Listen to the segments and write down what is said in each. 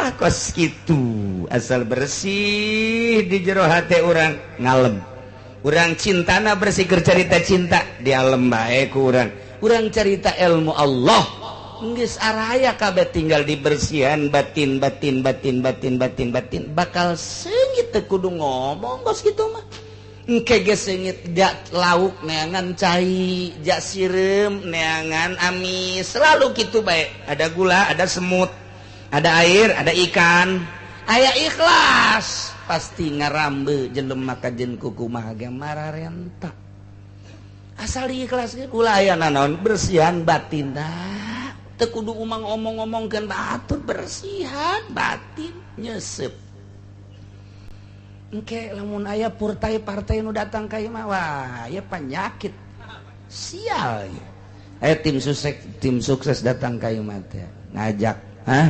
Tah kos kitu asal bersih di jero hate urang ngalem. Urang cintana bersih, keur carita cinta dialem bae ku urang. Urang carita ilmu Allah geus araya kabeh, tinggal dibersihan batin, batin, batin, batin, batin, batin, bakal seungit, teu kudu ngomong kos kitu mah. Engke ge seungit, jak lauk neangan cai, jak sireum neangan amis, selalu kitu bae. Ada gula ada semut, ada air ada ikan. Aya ikhlas pasti ngarambe jelema kajen kukumaha ge mararenta asal diikhlaskeun, ulah aya nanaon, bersihan batin dah. Teu kudu umang omong-omongkeun batur, bersihan batin nyesep. Engke lamun aya partai partai nu datang ka imah, wah ya penyakit sial ya. Tim sukses, tim sukses datang ka imah teh ngajak, hah,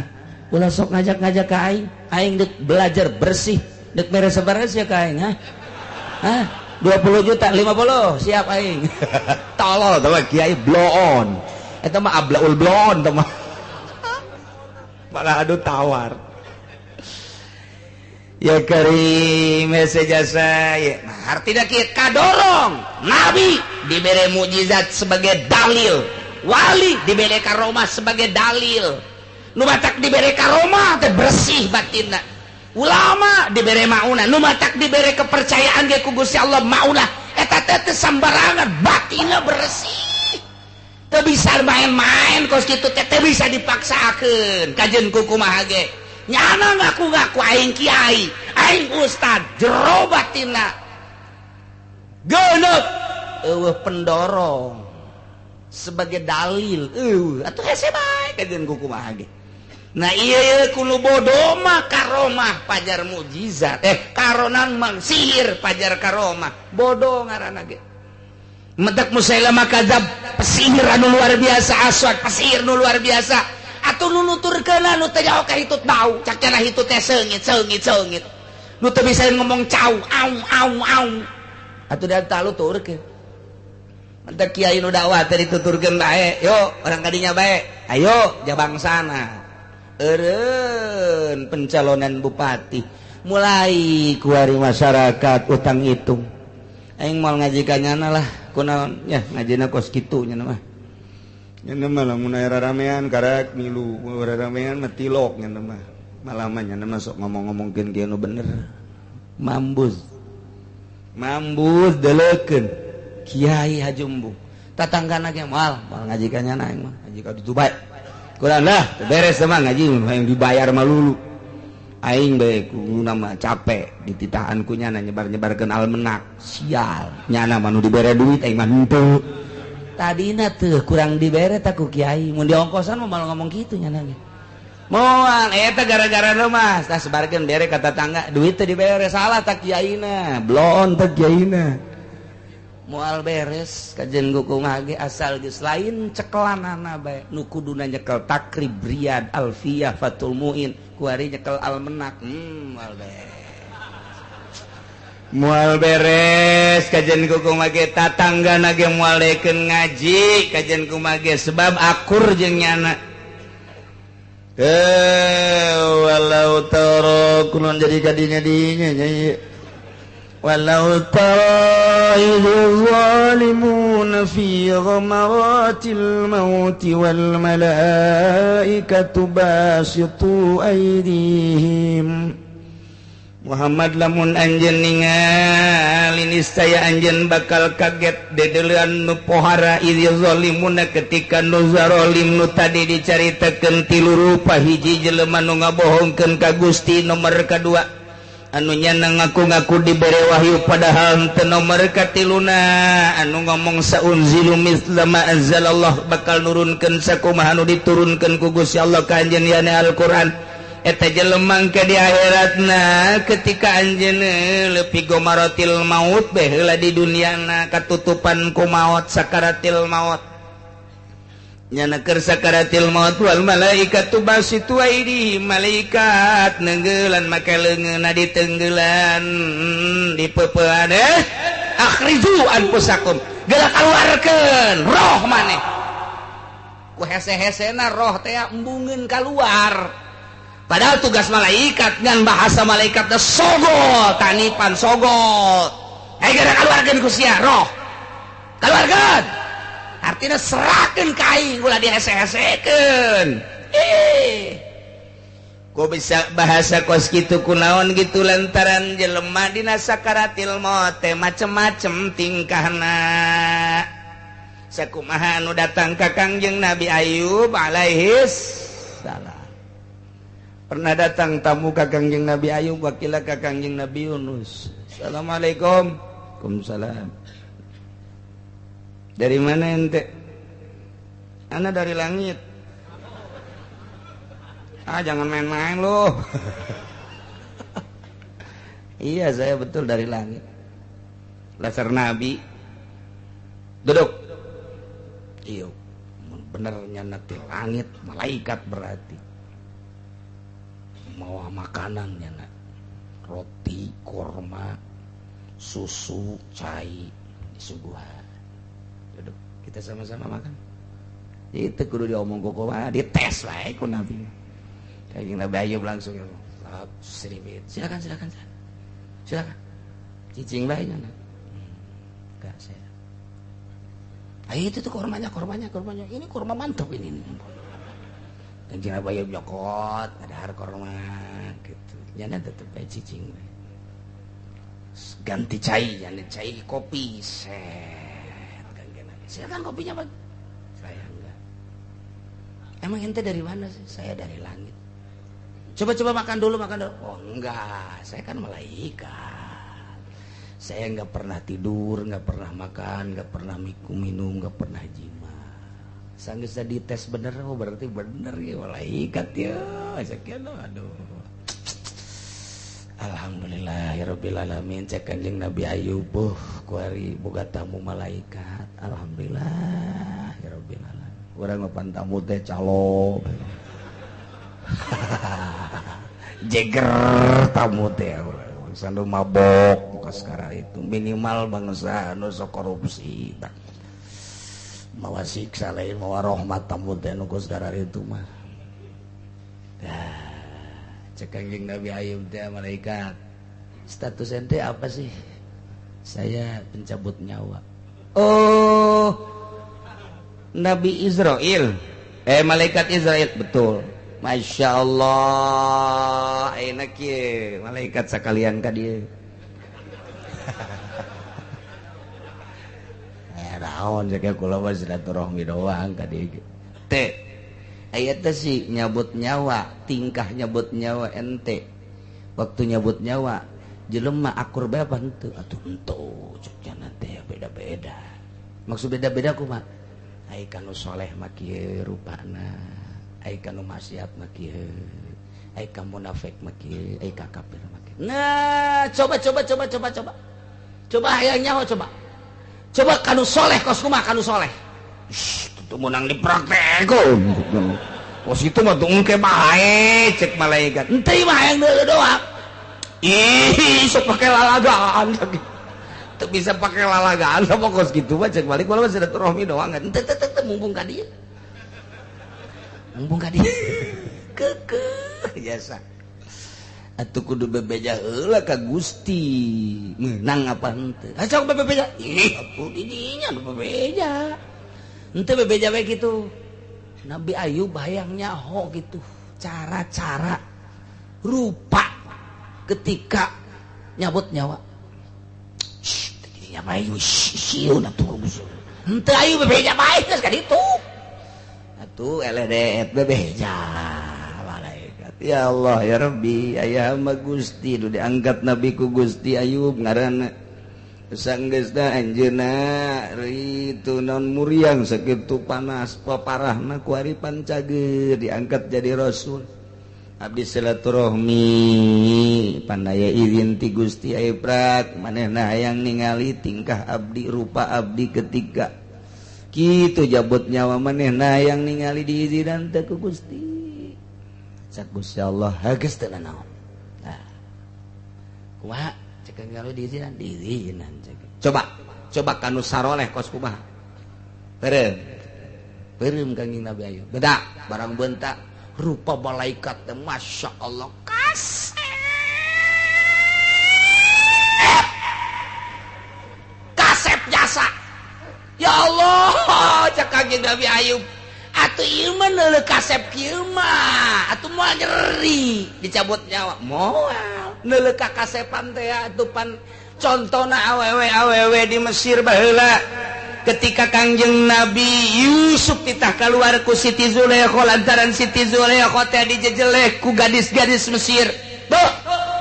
ulah sok ngajak-ngajak ka aing, aing dek belajar bersih, dek mere sabaraha sia ka aing, hah, hah, 20 juta, 50 siap aing. Tolol teh kiai, bloon eta mah, ablaul bloon teh mah, malah adu tawar. Ya karim hese jasa ya. Nah, artinya kieu kadorong nabi dibere mukjizat sebagai dalil, wali dibere karomah sebagai dalil, nu matak dibere karomah teh bersih batinna, ulama dibere maunah, nu matak dibere kepercayaan ge ku Gusti Allah maunah eta teh teu sambarangan, batinna bersih, teu bisa main-main kos kitu teh, teu bisa dipaksakeun kajeun ku kumaha ge. Nyana ngaku-ngaku aing kiai, aing ustad, jero batinna geuneup, eueuh pendorong sebagai dalil, eueuh atuh hese bae kajeun ku kumaha ge. Nah iya iya kulo bodoh mah karomah pajar mukjizat, karonan mang sihir pajar karomah, bodoh ngaranna ge. Mentak Musailamah kadzab pesihir anu luar biasa, Aswad pesihir nu luar biasa. Atuh nu nuturkeun nu teu jauh ka hitut bau, cak cenah hitut teh seungit seungit seungit. Nu teu bisa ngomong cau au au au. Atuh da taluturkeun. Mentak kiai nu dakwah teh dituturkeun bae, yo orang kadinya bae. Ayo jabangsana. Eureun pencalonan bupati mulai kuari masyarakat utang hitung. Aing moal ngaji ka nyana lah, kunaon ya ngajina kos kitu nya mah. Nyana mah lamun aya raramean karak milu, raramean mah tilok nyana mah. Malah mah nyana mah sok ngomong-ngomongkeun kieu nu bener. Mambuz. Mambuz deleukeun Kiai Haji Embung. Tatanggana ge moal, moal ngaji ka nyana aing mah, ngaji ka ditu bae. Kurang lah, beres mah ngaji yang dibayar mah lulu. Aing bae ku mah capek dititahan ku nyana nyebar-nyebarkeun almenak. Sial, nyana mah nu dibere duit, aing mah henteu. Tadina teu kurang dibere tak ku kiai, mun diongkosan mah malah ngomong kitu nyana ge. Moal eta gara-gara lu mah, tah sebarkeun bere ka tatangga, duit teu dibere, salah tak kiaina, bloon tak kiaina. Moal beres kajen kumaha ge asal geus lain cekelanana bae, nu kuduna nyekel Takrib, Riyad, Alfiyah, Fathul Muin, kuari nyekel almenak, moal beres. Moal beres kajen kumaha ge, tatanggana ge moal dekeun ngaji kajen kumaha ge sebab akur jeung nyana. Walau tara kunon jadi kadinya dinya nya. Walau tara idh zalimuna fi ghamaratil maut wal malaikatu basitu aydihim. Muhammad lamun anjeun ningali niscaya anjeun bakal kaget dedeulean nu pohara idh zalimuna ketika nu zalim nu tadi dicaritakeun tilu rupa, hiji jelema nu ngabohongkeun ka Gusti, nomor kadua anu nyana ngaku-ngaku dibere wahyu padahal teu, nomor katiluna anu ngomong saunzilu mithla ma anzalallah, bakal nurunkeun sakumaha anu diturunkeun ku Gusti Allah ka anjeun yani Al-Qur'an. Eta jelema ke di akhiratna ketika anjeun leupi gomaratil maut beh heula di duniana katutupan ku maut, sakaratil maut, nyana keur sakaratil maut, wal malaikatu basitu aidihim, malaikat neunggelan make leungeunna ditenggelan dipeupean, akhriju anfusakum, geura kaluarkeun roh maneh. Ku hese-hesena roh teh embungeun kaluar. Padahal tugas malaikat ngan bahasa malaikat teh sogol, tanipan sogol. Hey gara keluarkeun ku sia roh. Keluarkeun. Artinya serahkeun ka aing ulah dihese-hesekeun. Eh. Kok bisa bahasa kos kitu kunaon gitu lantaran jelema dina sakaratil maut teh macem-macem tingkahna. Sakumaha anu datang ka Kangjeng Nabi Ayub alaihis salam. Pernah datang tamu ka Kangjeng Nabi Ayub, wakila ka Kangjeng Nabi Yunus. Assalamualaikum. Waalaikumsalam. Dari mana ente? Ana dari langit. Ah, jangan main-main loh. Iya, saya betul dari langit. Dasar Nabi. Duduk. Iya, benernya nanti langit, malaikat berarti. Mau makanannya nak. Roti, korma, susu, cai, disuguhan. Duduk, kita sama-sama makan. Itu kudu diomong kok mah, dites wae ku Nabi. Kanjeng Nabi Ayub langsung seribit. Silakan, silakan, silakan. Silakan. Cicing bae nya. Enggak saya. Ayo itu tuh kormanya, kormanya, kormanya. Ini korma mantap ini. Kanjeng Nabi Ayub nyokot, ada korma gitu. Nyana tetep bae cicing bae. Ganti cai, nyana cai kopi set. Kanjeng Nabi. Silakan kopinya, Pak. Saya enggak. Emang ente dari mana sih? Saya dari langit. Coba-coba makan dulu, makan dulu. Oh enggak, saya kan malaikat. Saya enggak pernah tidur, enggak pernah makan, enggak pernah minum, enggak pernah jima. Sanggeus dites bener, oh berarti bener ya malaikat ya. Sekian aduh. Alhamdulillah ya rabbil alamin, cek Kanjeng Nabi Ayub, kuari boga tamu malaikat. Alhamdulillah ya rabbil alamin. Urang mah tamu teh calo. Jeger tamu teh bangsa nu mabok muka sekarang itu minimal bangsa nu sok korupsi mawa siksa lain mawa rahmat tamu teh nu sekarang itu mah. Dah cek Kangjeng Nabi Ayub teh malaikat, status ente apa sih? Saya pencabut nyawa. Oh, Nabi Israel, malaikat Israel, betul. Masya Allah, enak ya, malaikat sekalian ka dieu. Naon cek kula mah silaturahmi doang ka dieu. Teh, aya teh sih nyabut nyawa, tingkah nyabut nyawa ente. Waktu nyabut nyawa, jelema akur bae apa henteu? Atuh henteu, cek nya teh beda-beda. Maksud beda-beda kumaha? Ai kanu soleh mah kieu rupana. Ai kanu maksiat mah kieu, ai ka munafik mah kieu, ai ka kafir mah kieu. Nah, coba coba coba coba coba. Coba hayang nyaho coba. Coba kanu soleh kos kumaha kanu soleh. Shh, itu menang dipraktekeun. Kos itu mah tungke bae cek malaikat. Henteu mah hayang deuleu doang. Ih, sok pake lalagaan. Teu bisa pake lalagaan sama kos kitu mah cek balik kula mah silaturahmi doang. Henteu teu mumpung ka dieu. Mumpung ka dieu. Keukeuh biasa. Atuh kudu bebeja heula ka Gusti. Meunang apa henteu? Ah sok bebeja. Ih, atuh di dinya bebeja. Henteu bebeja we kitu. Nabi Ayub hayang nyaho gitu. Cara-cara rupa ketika nyabut nyawa. Shh, dinya bae sieun atuh Gusti. Henteu ayu bebeja bae geus ka ditu. Atuh eleh deet bebeja malaikat. Ya Allah ya Rabbi, aya mah Gusti nu diangkat nabi ku Gusti Ayub ngaranna. Sanggeusna anjeunna ritu naon muriang sakitu panas paparahna ku ari pancager diangkat jadi rasul. Abdi silaturahmi pandaya izin ti Gusti Ayub prak manehna hayang ningali tingkah abdi rupa abdi ketika kitu jabut nyawa manehna hayang ningali diizinan teh ku Gusti. Cak Gusti Allah hageus teu nanaon. Nah. Kumaha cek kalau diizinan diizinan cek. Coba coba kanu saroleh kos kumaha. Beureum. Beureum Kangjeng Nabi Ayub. Beda barang bentak Rupa malaikat teh Masya Allah kasep. Kasep jasa. Ya Allah, cek Kangjeng Nabi Ayub. Atuh ieu mah neuleuh kasep kieu mah, atuh moal nyeri dicabut nyawa. Moal neuleuh ka kasepan teh atuh pan contona awewe-awewe di Mesir baheula. Ketika Kangjeng Nabi Yusuf titah keluar ku Siti Zulaikha lantaran Siti Zulaikha teh dijejeleh ku gadis-gadis Mesir. Tuh,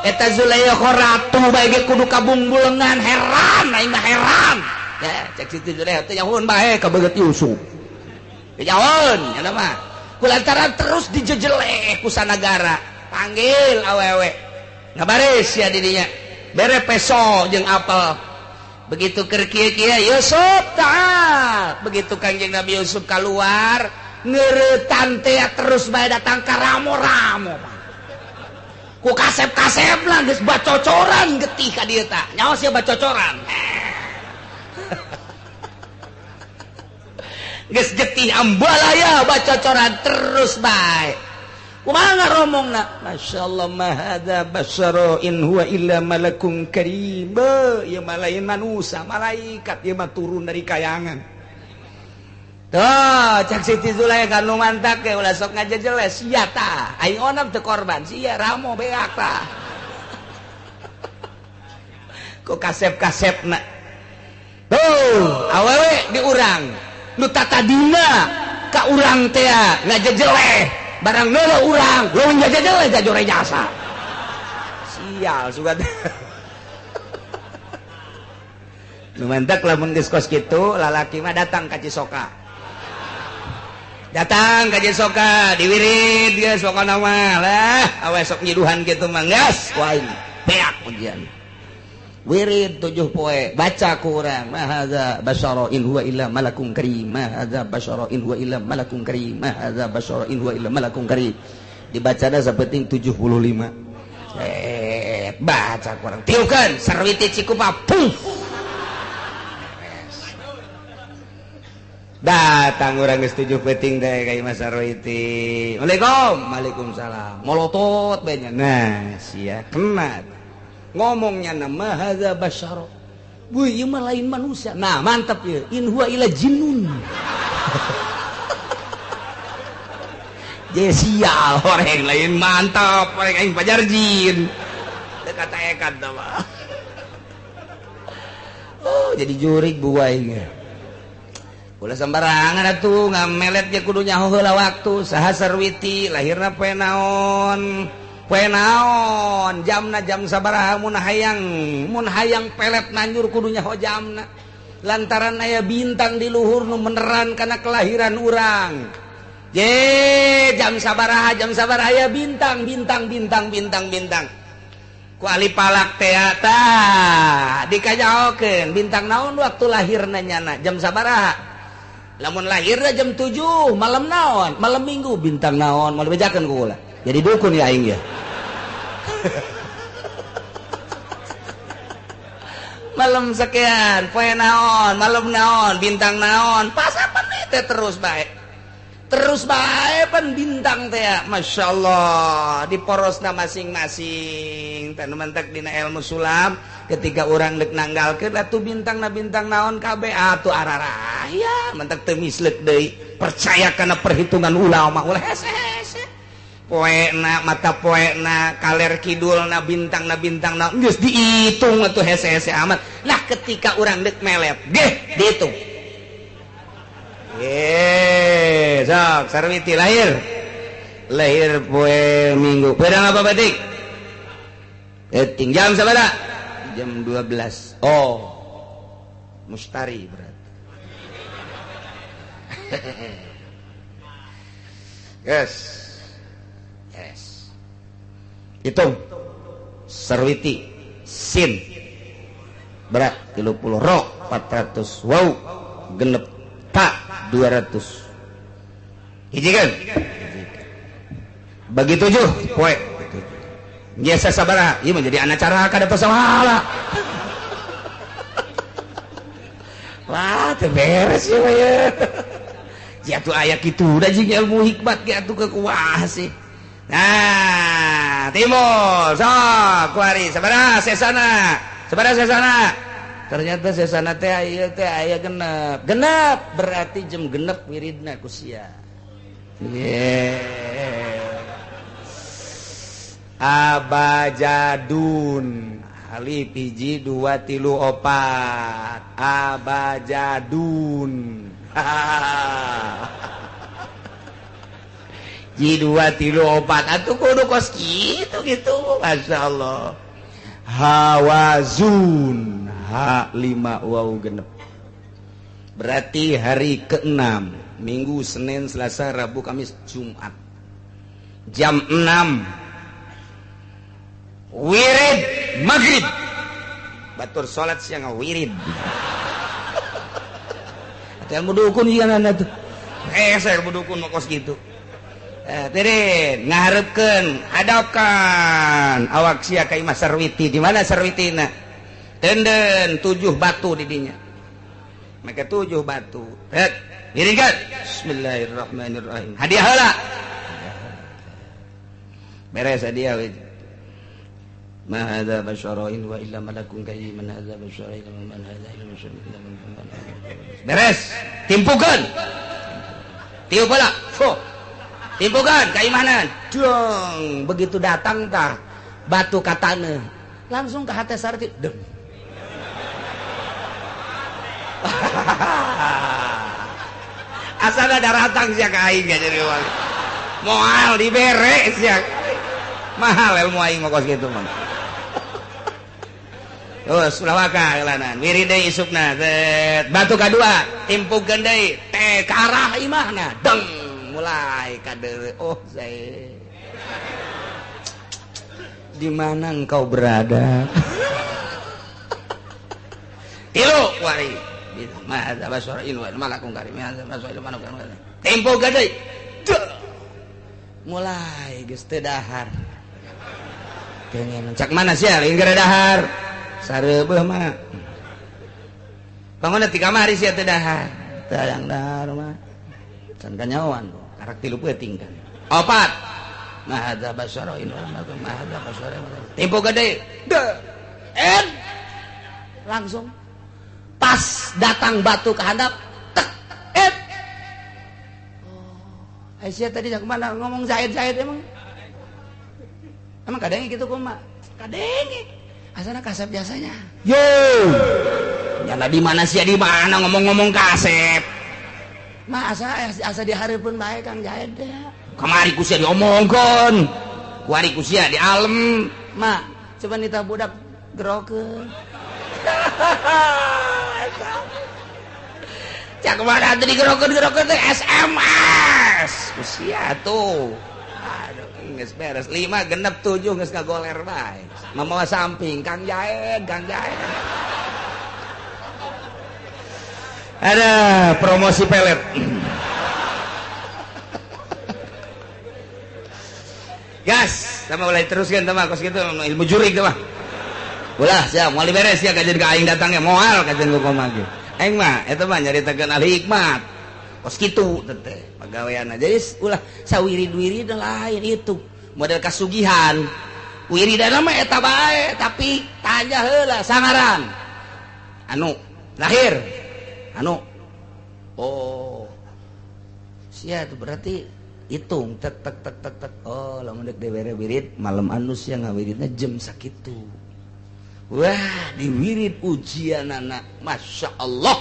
eta Zulaikha ratu bae ge kudu kabungbulengan, heran aing mah heran. Ya, cek Siti Zulaikha teh nyahoeun bae ka beungeut Yusuf. Nyahoeun nya mah. Ku lantaran terus dijejeleh ku sanagara, panggil awewe. Ngabaris sia di dinya. Bere peso jeung apel. Begitu keur kieu-kieu Yusuf ta'al. Begitu Kangjeng Nabi Yusuf keluar, ngeuretan teh terus bae datang ka ramo-ramo. Ku kasep-kasep lah geus bacocoran getih ka dieu tah. Nyaho sia bacocoran. Geus getih ambalaya bacocoran terus bae. Kumaha ngaromongna? Masyaallah ma hadza basyara in huwa illa malakun karim. Ieu mah lain manusia, malaikat ieu mah turun dari kayangan. Tuh, cek Siti Zulaikha nu mantak ge ulah sok ngajejeles sia tah. Aing onam teu korban, sia ramo beak tah. Ku kasep-kasepna. Tuh, awewe di urang. Nu tatadina ka urang teh ngajejeleh. Barang neuleuh urang, leuwih ngajejeleh jajore jasa. Sial sugan. Nu mantak lamun geus kos kitu, lalaki mah datang ka Cisoka. Datang ka Cisoka, diwirid geus pokona mah lah, awe sok nyiduhan kitu mah geus ku aing beak ujian. Wirid 7 poe, baca ku urang, ma hadza basyara in huwa illa malakun karim, ma hadza basyara in huwa illa malakun karim, ma hadza basyara in huwa illa malakun karim. Dibacana sapenting 75. Baca ku urang. Tiukeun sarwiti cikupa puf. Datang urang geus 7 peuting teh ka Imah Sarwiti. Waalaikum, waalaikumsalam. Molotot bae nya. Nah, sia kena. Ngomongnya nama hadza basyara. Wih, ieu mah lain manusia. Nah, mantap ya. In huwa illa jinnun. Je sial orang lain mantap, orang aing pajar jin. Teu kata ekat tah mah. Oh, jadi jurig buai. Ulah sembarangan atuh ngamelet ge kudu nyaho heula waktu. Saha Sarwiti lahirna poe naon? Poe naon? Jamna jam sabaraha mun hayang pelet nanjur kudu nyaho jamna. Lantaran aya bintang di luhur nu meneran kana kelahiran urang. Je jam sabaraha aya bintang bintang bintang bintang bintang. Ku ahli palak teh tah dikajahokeun bintang naon waktu lahirna nyana jam sabaraha. Lamun lahirna jam 7 malam naon, malam Minggu bintang naon, mau dibejakeun ku kula. Jadi dukun ya aing ya. Malam sekian, poe naon, malam naon, bintang naon, pas apa nih teh terus bae. Terus bae pan bintang teh, Masya Allah, di porosna masing-masing. Tah nu mantak dina ilmu sulam, ketika urang deuk nanggalkeun atuh bintangna bintang naon kabeh atuh araraya, mantak teu misleuk deui. Percaya kana perhitungan ulama ulah hese-hese. Poena mata poena kaler kidulna bintangna bintangna geus diitung atuh hese-hese amat. Nah ketika urang deuk melet geh dihitung. Sok Sarwiti lahir. Lahir poe Minggu. Pedang apa batik? Eting jam sabaraha? Jam 12. Oh. Mustari berarti. Yes. Yes. Hitung. Sarwiti sin berat 30 ro 400 wow genep ta 200. Hiji kan? Bagi 7 poe. Biasa sabaraha? Ieu mah jadi anak cara kada pasahala. Wah, teu beres ieu mah ya. Jatuh aya kitu da jeung ilmu hikmat ge atuh kekuah sih. Nah, timbul sok kuari sabaraha sesana? Sabaraha sesana? Ternyata sesana teh ieu teh aya genep. Genep berarti jam genep wiridna ku sia. Yeah. Abajadun alif hiji 2 3 4 abajadun. Ji 2 3 4 atuh kudu kos kitu gitu. Masya Allah. Hawazun H 5 waw genep. Berarti hari ke-6, Minggu, Senin, Selasa, Rabu, Kamis, Jumat. Jam 6 wirid maghrib. Batur salat siang wirid. Atau ilmu dukun ieu tuh. Saya ilmu dukun mah kos kitu. Tirin ngaharepkeun, hadapkan awak sia ka imah Sarwiti. Di mana Sarwitina? Tenden 7 batu di dinya. Maka 7 batu. Tek, wiridkan. Bismillahirrahmanirrahim. Hadiah heula. Beres hadiah we. Ma hadza basyarain wa illa malakun karim man hadza basyarain wa man hadza illa basyarun. Beres, timpukeun. Tiup heula. Fuh. Timpukeun ka imahna. Dong, begitu datang tah batu ka taneuh. Langsung ke hate Sarti. Deng. Asal ada ratang sia ka aing jadi wali. Moal dibere sia. Mahal ilmu aing mah kos kitu mah. Terus ulah waka heulanan. Wirid deui isukna. Batu kadua timpukeun deui teh ka arah imahna. Deng mulai kadeuleu. Oh, saya. Di mana engkau berada? Tilu wari. Ma hadza basyarain wa malakun karim. Ma hadza basyarain wa malakun karim. Tempo gade. Mulai geus teu dahar. Pengen cak mana sia lain gara dahar. Sareubeeh mah. Bangun ti kamari sia teu dahar. Teu hayang dahar mah. Can kanyaoan karak tilu peuting kan. Opat. Ma hadza basyarain wa malakun ma hadza basyarain. Tempo gade. En langsung pas datang batu ke handap tek et. Oh, Aisyah tadi jak mana ngomong Zaid-Zaid emang. Emang kadenge gitu kumaha? Kadenge. Asana kasep biasanya. Yo. Nyala di mana sia di mana ngomong-ngomong kasep. Ma asa asa dihareupeun bae Kang Zaid teh. Kamari ku sia diomongkeun. Kuari ku sia di alem. Ma, coba nita budak gerokeun. Cak mana tadi gerokeun-gerokeun teh SMS. Usia tuh. Aduh, geus beres 5 genep 7 geus ngagoler bae. Mamawa samping Kang Jaed, Kang Jaed. Ada promosi pelet. Gas, sama mulai teruskan sama kos kitu ilmu jurik teh mah. Ulah siap, moal beres ya kajian ka aing datangnya moal kajian ku kumaha ge. Aing mah eta mah nyaritakeun ahli hikmat. Kos kitu teh pagaweanna. Jadi ulah sawirid-wirid lain itu model kasugihan. Wiridana mah eta bae tapi tanya heula sangaran. Anu lahir. Anu. Oh. Sia itu berarti hitung tek tek tek tek tek. Oh, lamun deuk dibere wirid malam anu sia ngawiridna jam sakitu. Wah, diwirid ujian anak, masya Allah,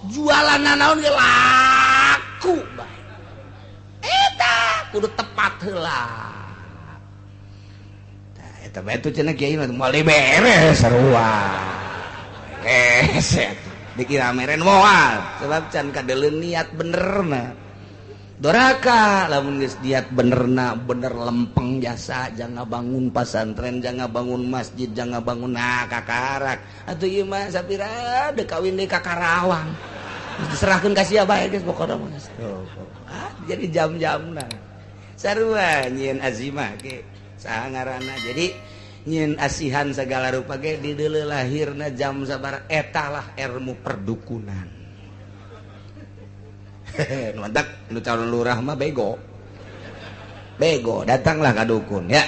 jualan naon ge laku bae. Eta kudu tepat heula. Tah eta bae tuh cenah kiai mah moal beres sarua. Beres dikira meren moal sebab can kadeuleun niat benerna. Doraka lamun geus niat benerna bener lempeng jasa jangan bangun pasantren jangan bangun masjid jangan bangun nah kakarak atuh ieu mah sapira deuk kawin deui ka Karawang diserahkeun ka sia bae geus pokona mah. Ah jadi jam-jamna sarua nyieun azimah ge saha ngaranna jadi nyieun asihan segala rupa ge di deuleu lahirna jam sabaraha eta lah ilmu perdukunan. Mantak nu calon lurah mah bego. Bego, datanglah ka dukun ya.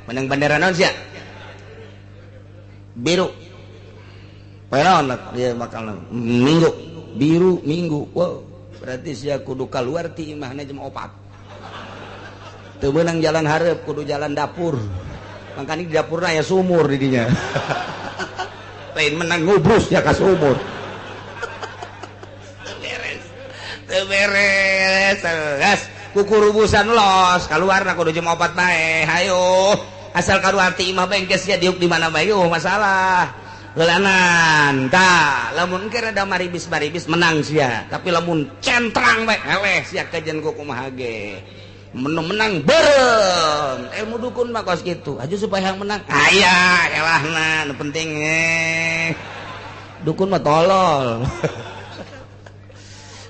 Menang bendera naon sia? Biru. Poe naon dia bakal minggu. Biru minggu. Wow, berarti sia kudu kaluar ti imahna jam 4. Teu meunang jalan hareup, kudu jalan dapur. Makanya di dapurna aya sumur di dinya. Lain menang ngubrus ya ka sumur. Beres. Teu beres. Gas kukurubusan los kaluarna kudu jam 4 bae. Hayo. Asal kaluar ti imah bengkes ya diuk di mana bae oh masalah. Heulanan tah lamun engke rada maribis-maribis menang sia. Tapi lamun centrang bae eleh sia kajen ku kumaha ge. Menang beureum. Ilmu dukun mah kos kitu. Aju supaya yang menang. Aya elahna nu penting Dukun mah tolol.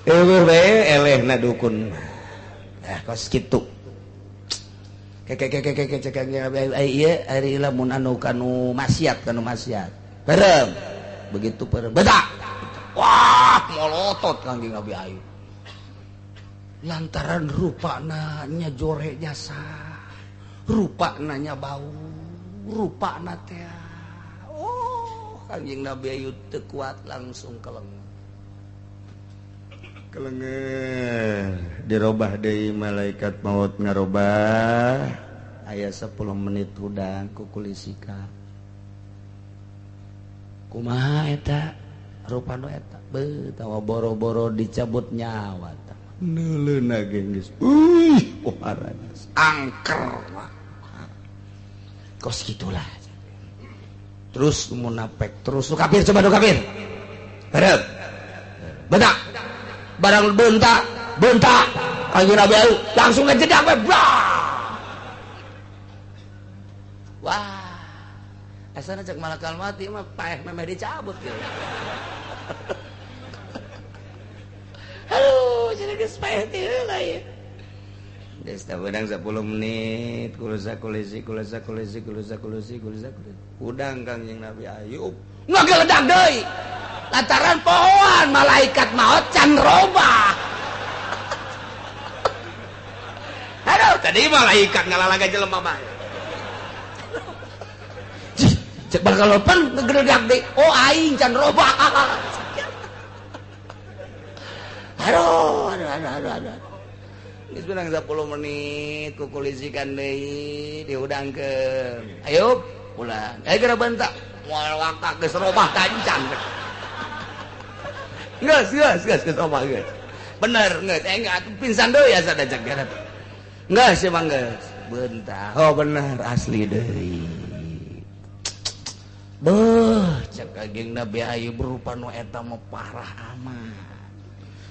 Eueuh bae elehna dukun. Ah kos kitu. Keke cek ieu ari lamun anu kanu maksiat kanu maksiat. Beureum. Begitu beureum. Bedak. Wah, molotot Kangjeng Nabi Ayub. Lantaran rupana nya jore jasa, rupana nya bau, rupana teh. Oh, Kangjeng Nabi Ayub teu kuat langsung keleng. Kelenger dirobah deui malaikat maut ngarobah aya 10 menit hudang kukulisika. Kumaha eta rupana eta beuh tawa boro-boro dicabut nyawa tah. Neuleuna ge geus euy pohara angker mah. Kos kitulah. Terus munafik terus nu kafir coba nu kafir. Bareng. Bedak. Barang bentak, bentak, Kangjeng Nabi Ayub langsung ngejedak we. Wah. Asana cek malakal mati mah paeh memeh dicabut gitu. Aduh, jadi geus paeh teh heula ieu. Geus tah beunang 10 menit, kulusa kulisi, kulusa kulisi, kulusa kulisi, kulusa kulisi. Udang Kangjeng Nabi Ayub ngageledak deui. Lantaran pohoan malaikat maut can robah. Aduh, tadi malaikat ngalalaga jelema mah. Cek bakal pan ngegeledak deui. Oh aing can robah. Aduh, aduh, aduh, aduh, aduh. Geus beunang 10 menit kukulisikan deui dihudangkeun. Ayo pulang. Ayo geura bentak. Moal wakak geus robah tancan. Geus, geus, geus, geus robah geus. Bener geus, enggak pingsan deui asa da cek geura. Geus emang geus. Bentak. Oh bener asli deui. Beuh, cek Kangjeng Nabi Ayub rupa nu eta mah parah amat.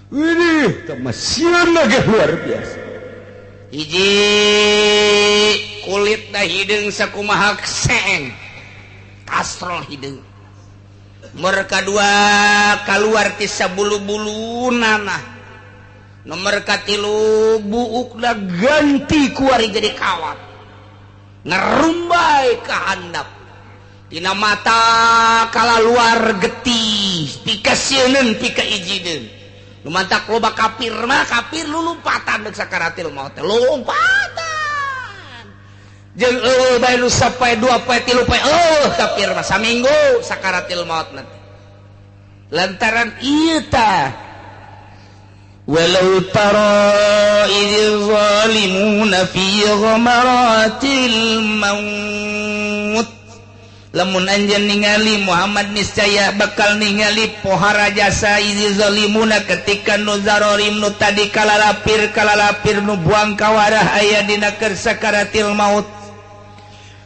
Widih, sieun lagi luar biasa. Hiji kulit dah hideung sakumaha seeng. Kastrol hideung. Nomor kadua kaluar ti sabulu-bulu nanah. Nomor katilu buukna ganti kuari jadi kawat. Ngerumbai ka handap. Tina mata kalaluar getih, pikasieuneun pikaijineun. Lumantak loba kafir mah kafir lu lompatan deuk sakaratil maut teh lompatan. Jeung eueuh bae nu sapoe dua poe tilu poe eueuh kafir mah saminggu sakaratil maut nanti. Lantaran ieu tah walau tara idz zalimuna fi ghamaratil maut. Lamun anjeun ningali Muhammad niscaya bakal ningali pohara jasa izi zalimuna ketika nu zarorim nu tadi kalalapir kalalapir nu buang kawarah aya dina keur sakaratil maut.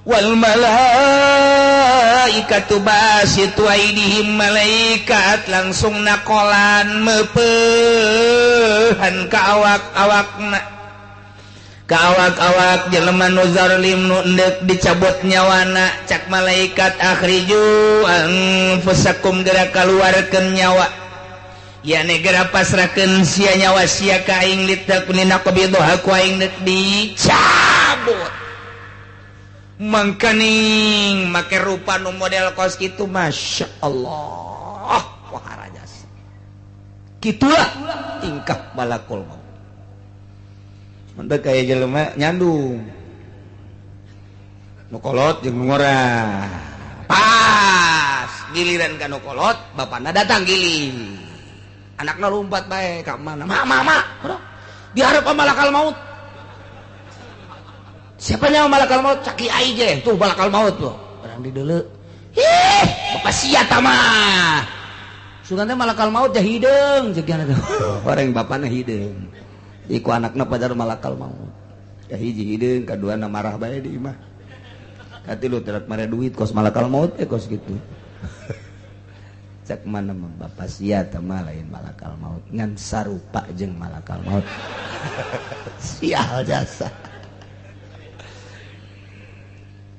Wal malaikatu basitu aidihim malaikat langsung nakolan meupehan ka awak-awakna. Ka awak-awak jelema nu zalim nu endek dicabut nyawana cak malaikat akhriju anfusakum geura kaluarkeun nyawa ya ne geura pasrahkeun sia nyawa sia ka aing litakuna qabidha ku aing deuk dicabut. Mangkaning make rupa nu model kos kitu Masya Allah wahara jasa. Kitulah tingkah malakul maut. Mantap kaya jelema nyandung. Nu kolot jeung nu ngora. Pas giliran ka nu kolot, bapana datang giling. Anakna lompat bae ka mana? Ma ma ma. Diharap malakal maut. Siapa nyawa malakal maut? Caki ai ge tuh malakal maut tuh. Orang dideuleu. Ih, bapak sia mah. Sugan teh malakal maut teh hideung ceuk teh. Orang bapana hideung. Iku anakna padahal malakal maut. Kahiji hideung, kaduana marah bae di imah. Katilu terak mare duit kos malakal maut teh kos gitu. Cak mana mah bapak sia teh mah lain malakal maut, ngan sarupa jeung malakal maut. Sial jasa.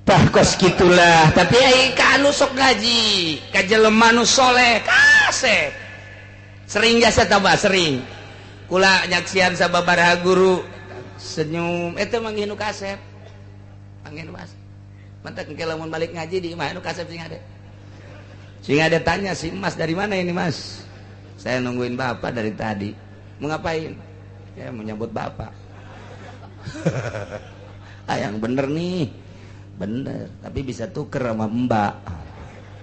Tah kos gitulah, tapi ai ka anu sok ngaji, ka jelema nu soleh kasep. Sering jasa tambah sering. Kula nyaksian sababaraha guru senyum eta manggih nu kasep. Manggih nu kasep. Mantak engke lamun balik ngaji di imah nu kasep sing ade. Sing ade tanya si Mas dari mana ini Mas? Saya nungguin bapak dari tadi. Mau ngapain? Ya mau nyambut bapak. Ah yang bener nih. Bener, tapi bisa tuker sama mbak.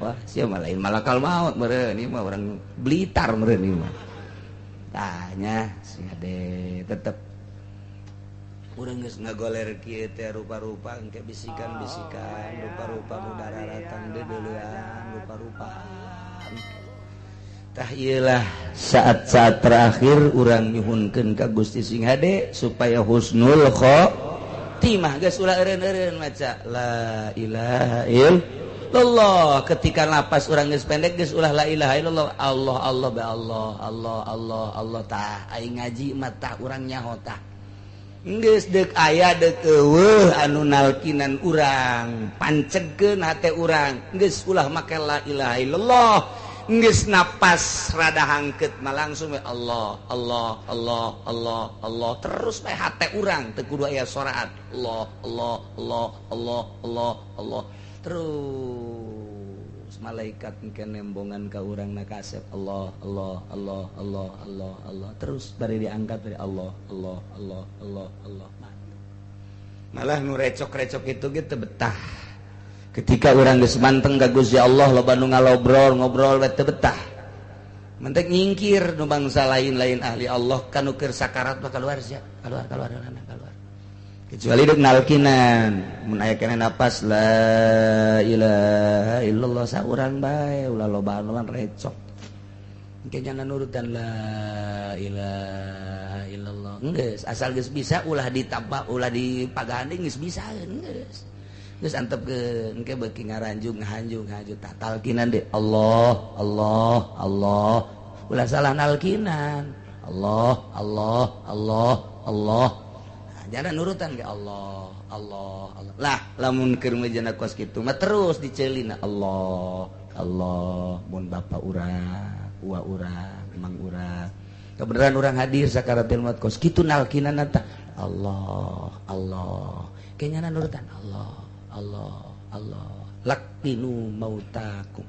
Wah, siapa lain malakal maut meureun ieu mah orang Blitar meureun ieu mah. Tanya si ade tetep urang geus ngagoler kieu teh rupa-rupa engke bisikan-bisikan, rupa-rupa nu dararatang deudeulean, rupa-rupa. Tah ieu lah saat-saat terakhir urang nyuhunkeun ka Gusti sing hade supaya husnul khotimah. Geus ulah eureun-eureun maca la ilaha illallah. Ketika napas urang geus pendek geus ulah la ilaha illallah, Allah Allah ba Allah Allah Allah Allah. Tah aing ngaji mah tah urang nyaho tah. Geus deuk aya deuk eueuh anu nalkinan urang, pancegkeun hate urang. Geus ulah make la ilaha illallah. Geus napas rada hangkeut mah langsung we Allah Allah Allah Allah Allah terus bae hate urang teu kudu aya soraat Allah Allah Allah Allah Allah Allah terus malaikat engke nembongan ka urang na kasep Allah Allah Allah Allah Allah Allah terus bari diangkat dari Allah Allah Allah Allah Allah. Malah nu recok-recok itu gitu betah. Ketika urang geus manteng ka Gusti Allah loba nu ngalobrol ngobrol we teu betah. Mentek nyingkir nu bangsa lain-lain ahli Allah kanu keur sakarat mah keluar sia, keluar keluar keluar. Kecuali deuk nalkinan, mun aya keneh napas la ilaha illallah saurang bae ulah loba-loba recok. Engke jangan nurutan la ilaha illallah. Geus asal geus bisa ulah ditambah ulah dipaganding geus bisa geus. Geus antepkeun engke beuki ngaranjung ngahanjung ngahaju tah talkinan deui Allah Allah Allah ulah salah nalkinan Allah Allah Allah Allah. Nah, jangan nurutan ke Allah Allah Allah lah lamun keur mejana kos kitu mah terus diceulina Allah Allah mun bapa urang uwa urang emang urang kebenaran urang hadir sakaratul maut kos kitu nalkinan tah Allah Allah kayaknya nurutan Allah Allah Allah laqinu mautakum.